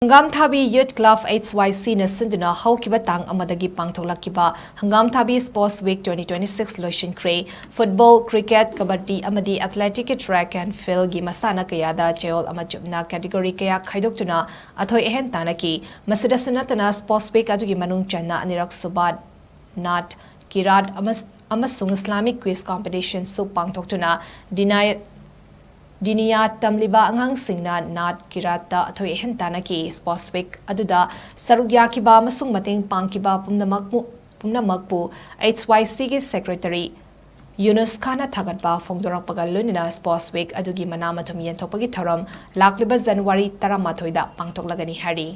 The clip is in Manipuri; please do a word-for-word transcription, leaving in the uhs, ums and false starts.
ꯍꯪꯒꯥꯝ ꯊꯥꯕꯤ Youth Club H Y C ꯅ ꯁꯤꯟꯗꯨꯅ ꯍꯧꯈꯤꯕ ꯇꯥꯡ ꯑꯃꯗꯒꯤ ꯄꯥꯡꯊꯣꯛꯂꯛꯈꯤꯕ ꯍꯪꯒꯥꯝ ꯊꯥꯕꯤ Sports Week twenty twenty six ꯂꯣꯏꯁꯤꯟꯈ꯭ꯔꯦ꯫ Football, cricket, ꯀꯕꯗꯗꯤ ꯑꯃꯗꯤ athletic track and field ꯒꯤ ꯃꯁꯥꯟꯅ ꯀꯌꯥꯗ ꯆꯌꯣꯜ ꯑꯃ ꯆꯨꯞꯅ category ꯀꯌꯥ ꯈꯥꯏꯗꯣꯛꯇꯨꯅ ꯑꯊꯣꯏ ꯑꯍꯦꯟ ꯇꯥꯟꯅꯈꯤ꯫ ꯃꯁꯤꯗꯁꯨ ꯅꯠꯇꯅ Sports Week ꯑꯗꯨꯒꯤ ꯃꯅꯨꯡ ꯆꯟꯅ ꯑꯅꯤꯔꯛ ꯁꯨꯕ ꯅꯥꯠ ꯀꯤꯔꯥꯠ ꯑꯃꯁ-, ꯑꯃꯁꯨꯡ Islamic Quiz Competition ꯁꯨ ꯄꯥꯡꯊꯣꯛꯇꯨꯅ ꯗꯤꯅꯥꯏ-, ꯗꯤꯅꯤꯌꯥ ꯇꯝꯂꯤꯕ ꯑꯉꯥꯡꯁꯤꯡꯅ ꯅꯥꯠ ꯀꯤꯔꯥꯠꯇ ꯑꯊꯣꯏ ꯑꯍꯦꯟ ꯇꯥꯟꯅꯈꯤ꯫ Sports Week ꯑꯗꯨꯗ ꯁꯔꯨꯛ ꯌꯥꯈꯤꯕ ꯑꯃꯁꯨꯡ ꯃꯇꯦꯡ ꯄꯥꯡꯈꯤꯕ ꯄꯨꯝꯅꯃꯛꯄꯨ, ꯄꯨꯝꯅꯃꯛꯄꯨ H Y C ꯒꯤ Secretary ꯌꯨꯅꯨꯁ ꯈꯥꯟꯅ ꯊꯥꯒꯠꯄ ꯐꯣꯡꯗꯣꯔꯛꯄꯒ ꯂꯣꯏꯅꯅ Sports Week ꯑꯗꯨꯒꯤ ꯃꯅꯥ ꯃꯊꯨꯝ ꯌꯦꯟꯊꯣꯛꯄꯒꯤ ꯊꯧꯔꯝ ꯂꯥꯛꯂꯤꯕ ꯖꯅꯋꯥꯔꯤ ꯇꯔꯥꯃꯥꯊꯣꯏꯗ ꯄꯥꯡꯊꯣꯛꯂꯒꯅꯤ ꯍꯥꯏꯔꯤ꯫